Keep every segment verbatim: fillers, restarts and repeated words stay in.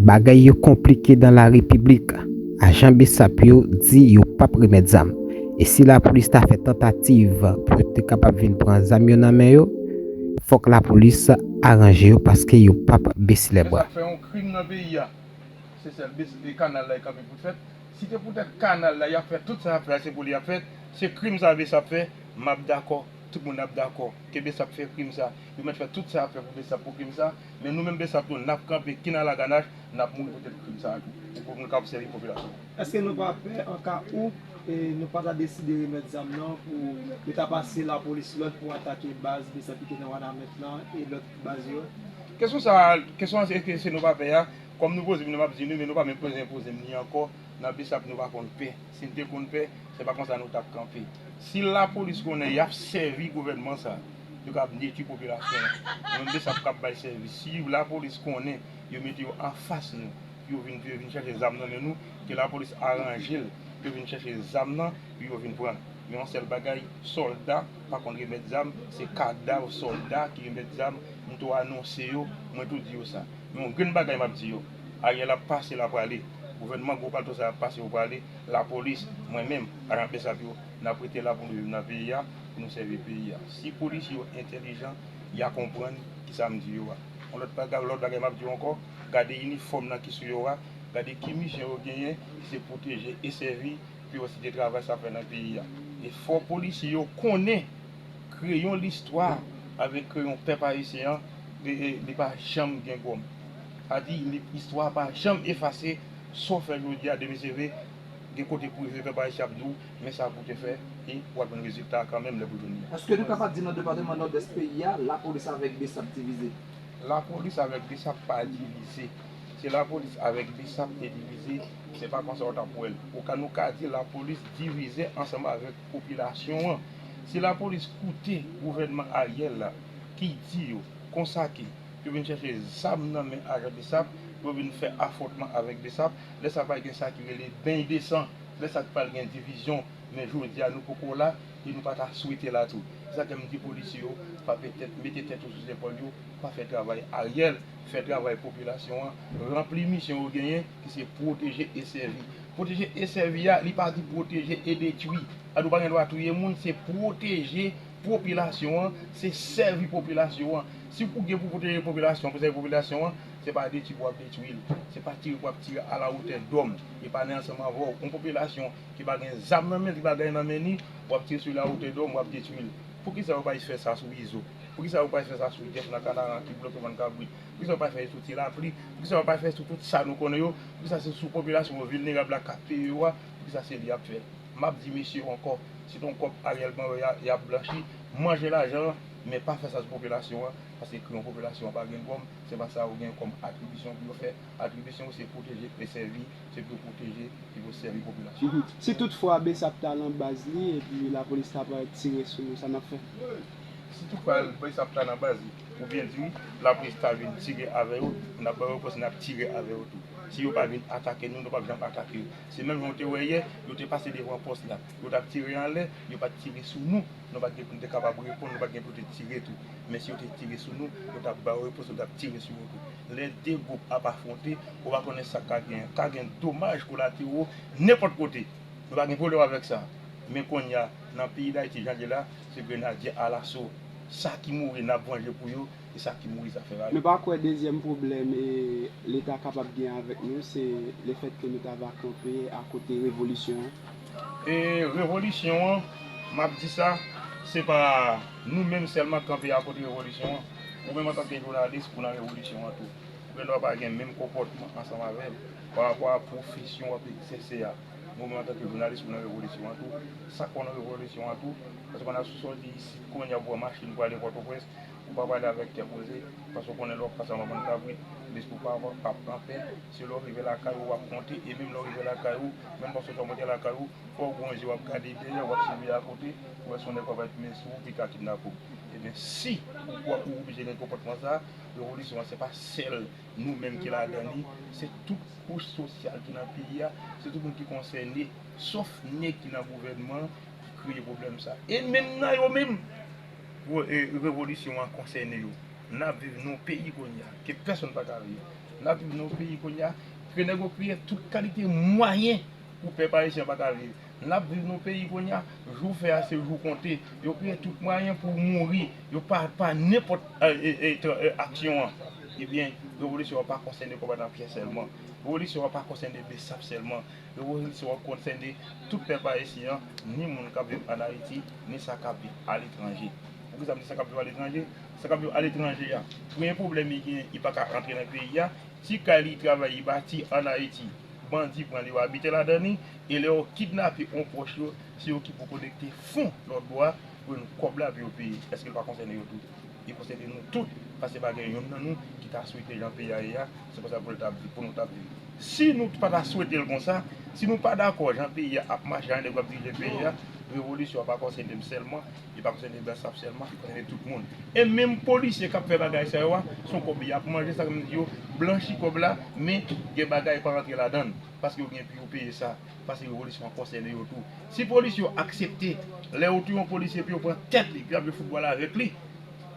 Bagay yo konplike nan la repiblik. Ajan besap yo di yo p ap remèt zam. E si lapolis ta fè tantativ pou yo te kapab vin pran zam yo nan men yo, fòk lapolis aranje yo paske yo p ap bese lèbra. Fè yon krim nan peyi a. Se sèl bes e kanal la e kanpe pou fèt. Si te poutèt kanal la y ap fè tout sa y ap fè, se pou li y ap fèt, se krim sa besap fè, m ap dakò, tout moun ap dakò ke besap fè krim sa. Yo mèt fè tout sa y ap fè pou besap pou krim sa. Men nou menm besap tou n ap kanpe kin alaganach, n ap mouri poutèt krim sa tou. Pou nou ka sèvi popilasyon. Èske nou pa pè anka ou e nou pa ta deside remèt zam nan pou yo ta pase lapolis lòd pou atake baz besap ki te nan wanament lan e lòt baz yo? Kesyon sa a, kesyon an se ke se nou pa pè a. Kòm nou poze m li, m ap di nou, men nou pa menm bezwen poze m li ankò. Nan besap nou pa konn pè. Si n te konn pè, se pa konsa nou t ap kanpe. Si lapolis konnen y ap sèvi gouvènman sa, yo kab detwi popilasyon an. Nou menm besap k ap bay sèvis. Si lapolis konnen yo mete yo anfas nou, pou yo vin pou yo vin chèche zam nan men nou, ke lapolis aranje l pou yo vin chèche zam nan pou yo vin pran l. Men yon sèl bagay, sòlda pa konn remèt zam, se kadav sòlda ki remèt zam. M tou anonse yo, mwen tou di yo sa. Men yon grenn bagay m ap di yo, Ariel ap pase, l ap prale. Gouvènman gwo palto sa ap pase, yo prale. Lapolis, mwen menm, ajan besap yo, n ap rete la pou nou viv nan peyi a, pou nou sèvi peyi a. Si polisye yo entèlijan, y a konprann kisa m di yo a. Yon lòt bagay, lòt bagay m ap di yo ankò, gade inifòm nan ki sou yo a, gade ki misyon yo genyen, se pwoteje e sèvi, pou yo site travay sa fè nan peyi a. E fò polisye yo konnen kreyon listwa avèk kreyon pèp ayisyen an, li, li, li pa janm gen gòm. Sa di, li, istwa pa janm efase, sa w fè jodi a, demen se vre, gen kote pou rive pèp ayisyen ap di w, men sa pou te fè, e w ap jwenn rezilta a kanmenm lè pou jwenn li a. Èske nou kapab di nan depatman Nòdès peyi a, lapolis avèk besap divize? Lapolis avèk besap pa divize. Si lapolis avèk besap te divize, se pa konsa w t ap wè l. Ou ka, nou ka di lapolis divize ansanm avèk popilasyon an. Si lapolis koute gouvènman Ariel la, ki di yo konsa ke yo vin chèche zam nan men ajan besap, yo vin fè afwontman avèk besap, lè sa pral gen sa ki rele beny de san, lè sa pral gen divizyon, men jodi a nou poko la, e nou pa ta swete la tou. Se sa ke m di polisye yo, pa petèt mete tèt yo sou zepòl yo, pa fè travay Ariel, fè travay popilasyon an, ranpli misyon yo genyen, ki se pwoteje e sèvi. Pwoteje e sèvi a, li pa di pwoteje e detwi. Sa di w pa gen dwa touye moun, se pwoteje popilasyon an, se sèvi popilasyon an. Si ou gen pou pwoteje popilasyon, pou sèvi popilasyon an, se pa detwi pou w ap detwi l. Se pa tire pou w ap tire alawotè dòm. E pa nan ansanm avè w. Yon popilasyon ki pa gen zam nan men l, ki pa gen nan men li, w ap tire sou li alawotè dòm, w ap detwi l. Poukisa yo pa fè sa sou Izo? Poukisa yo pa fè sa sou Jeff nan Kanaran ki bloke vann kabrit? Poukisa yo pa fè sou Ti Lapli? Poukisa yo pa fè sou tout sa nou konnen yo? Poukisa se sou popilasyon yo vilnerab la k ap peye yo a? Poukisa se li y ap fè? M ap di mesye yo ankò, se t on kòb Ariel ban yo y a, y ap blanchi, manje lajan an, men pa fè sa sou popilasyon an, paske kreyon popilasyon an pa gen gòm, se pa sa yo gen kòm atribisyon pou yo fè. Atribisyon yo se pwoteje e sèvi, se pou yo pwoteje, se pou yo sèvi popilasyon an. Si toutfwa besap ta nan baz li epi lapolis ta parèt tire sou nou, sa n ap fè? Si toutfwa besap ta nan baz li, oubyen di wi, lapolis ta vin tire avè yo, n ap ba yo repons, n ap tire avè yo tou. Si yo pa vin atake nou, nou p ap janm atake yo. Se menm jan w te wè yè, yo te pase devan pòs la. Yo t ap tire anlè, yo pa t tire sou nou. Nou pa t gen pou n te kapab reponn, nou pa t gen pou te tire tou. Men si yo te tire sou nou, nou t ap ba yo repons, nou t ap tire sou yo tou. Lè de gwoup ap afwonte, ou pa konnen sa k ka gen. Ka gen domaj kolatero nenpòt kote. Nou pa gen pwoblèm avèk sa. Men kounye a, nan peyi Dayiti jan l ye la, se grenadye alaso. Sa ki mouri, n ap vanje pou yo. E sa ki mouri, zafè pa yo. Nou pa kwè dezyèm pwoblèm e Leta kapab gen avèk nou, se lefètke nou ta va kanpe akote revolisyon an. E revolisyon an, m ap di sa, se pa nou menm sèlman k kanpe akote revolisyon an. Ou menm antanke jounalis, ou nan revolisyon an tou. Ou gen dwa pa gen menm konpòtman ansanm avè m parapò a pwofesyon w ap egzèse a. Ou menm antanke jounalis, ou nan revolisyon an tou. Sa k fè w nan revolisyon an tou, paske w konn ap soti isit kounye a pou pran machin pou ale Pòtoprens, ou pa prale avèk kè poze, paske w konnen lè w ap pase anba bann kabrit, lespri w pa, pa pran pè. Se lè w rive lakay ou w ap konte, e menm lè w rive lakay ou, menm panse w t ap monte lakay ou, fò w gon je w ap gade dèyè, w ap siveye akote, pou wè si yon nèg pa va met men sou ou, pita kidnape w. Ebyen, si ou kwè ou oblije gen konpòtman sa a, revolisyon an se pa sèl nou menm ki ladan li, se tout kouch sosyal ki nan peyi a, se tout moun ki konsène, sof nèg ki nan gouvènman an ki kreye pwoblèm sa. E menm nan yo menm, revolisyon an konsène yo. N ap viv nan yon peyi kounye a ke pèsonn pa ka viv. N ap viv nan yon peyi kounye a, ke nèg yo kreye tout kalite mwayen pou pèp ayisyen pa ka viv. N ap viv nan yon peyi kounye a, jou w fè a se jou w konte. Yo kreye tout mwayen pou w mouri. Yo pa, pa nenpòt, e, e, e, tra- e, aksyon an. Ebyen, revolisyon an pa konsène konbadan Pyè sèlman. Revolisyon an pa konsène Besap sèlman. Revolisyon an konsène tout pèp ayisyen an, ni moun k ap viv ann Ayiti, ni sa k ap viv aletranje. Poukisa m di sa k ap viv aletranje? Sa k ap viv aletranje a, premye pwoblèm li genyen, li pa ka rantre nan peyi a. Ti kay li travay, li bati ann Ayiti, bandi pran li, yo abite ladan li, e lè yo kidnape yon pwòch yo, se yo ki pou kolekte fon lòt bò a pou jwenn kòb la pou yo peye. Èske l pa konsène yo tou? Li konsène nou tout, paske pa gen youn nan nou ki ta swete jan peyi a ye a, se konsa pou l t ap viv, pou nou t ap viv. Si nou pa ta swete l konsa, si nou pa dakò jan peyi a ap mache a, jan nèg yo ap dirije peyi a, revolisyon an pa konsène m sèlman, li pa konsène Besap sèlman, li konsène tout moun. E menm polisye k ap fè bagay sa yo a, se yon kòb y ap manje, sa k di yo, blanchi kòb la, men gen bagay pa rantre ladan l, paske yo gen pou yo peye sa, paske revolisyon an konsène yo tou. Si polisye yo aksepte, lè yo touye yon polisye, pou yo pran tèt li, pou y ap jwe foutbòl avèk li,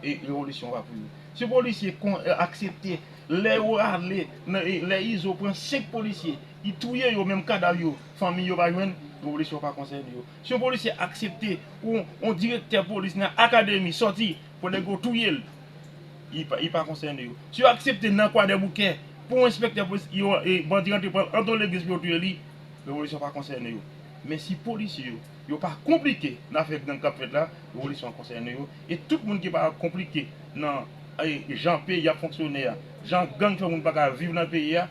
e revolisyon an pa pou yo. Si polisye kon, e, aksepte, lè yo ale, nan, e, lè Izo pran senk polisye, li touye yo, menm kadav yo, fanmi yo pa jwenn, revolisyon pa konsène yo. Si yon polisye aksepte pou yon direktè polis nan akademi sòti, pou nèg yo touye l, li pa, li pa konsène yo. Si yo aksepte nan Kwadèboukè, pou yon enspektè polis, yo, e, bandi rantre pran l anndan yon legliz pou yo touye li, revolisyon pa konsène yo. Men si polisye yo, yo pa konplike nan afè gang k ap fèt la, revolisyon an konsène yo. E tout moun ki pa konplike nan, e, jan peyi a fonksyone a, jan gang fè moun pa ka viv nan peyi a,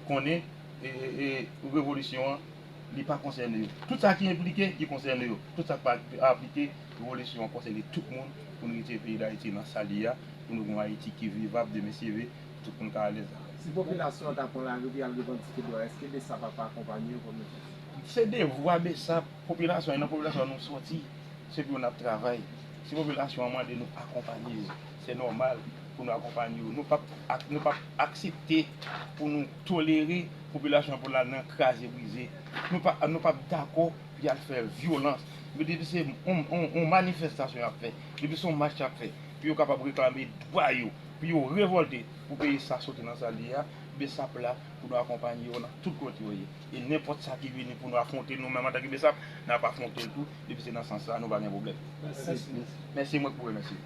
konnen, e, e, e, revolisyon an, li pa konsène yo. Tout sa ki enplike, li konsène yo. Tout sa k pa aplike, revolisyon an konsène tout moun pou nou retire peyi Dayiti nan sa l ye a, pou nou gen yon Ayiti ki vivab demen si Dye vle, tout moun ka alèz ladan l. Si popilasyon an ta pran lari pou y al revandike dwa, èske Besap ap akonpanye yo kòm yo fè? Se devwa Besap, popilasyon an, e nan popilasyon an nou sòti, se pou yo n ap travay. Si popilasyon an mande nou akonpanye yo, se nòmal pou nou akonpanye yo. Nou p ap ak- nou p ap aksepte pou nou tolere popilasyon an pou l al nan kraze brize. Nou pa, nou p ap dakò pou y al fè vyolans. Men depi se yon, yon, yon manifestasyon y ap fè, depi se yon mach y ap fè, pou yo kapab reklame dwa yo, pou yo revòlte, pou peyi sa soti nan sa l ye a, Besap la pou nou akonpanye yo nan tout kote yo ye. E nenpòt sa ki vini pou nou afwonte l, nou menm antanke Besap, n ap afwonte l tou, depi se nan sans sa, nou pa gen pwoblèm. Mèsi. Mèsi, mwen k pou remèsye.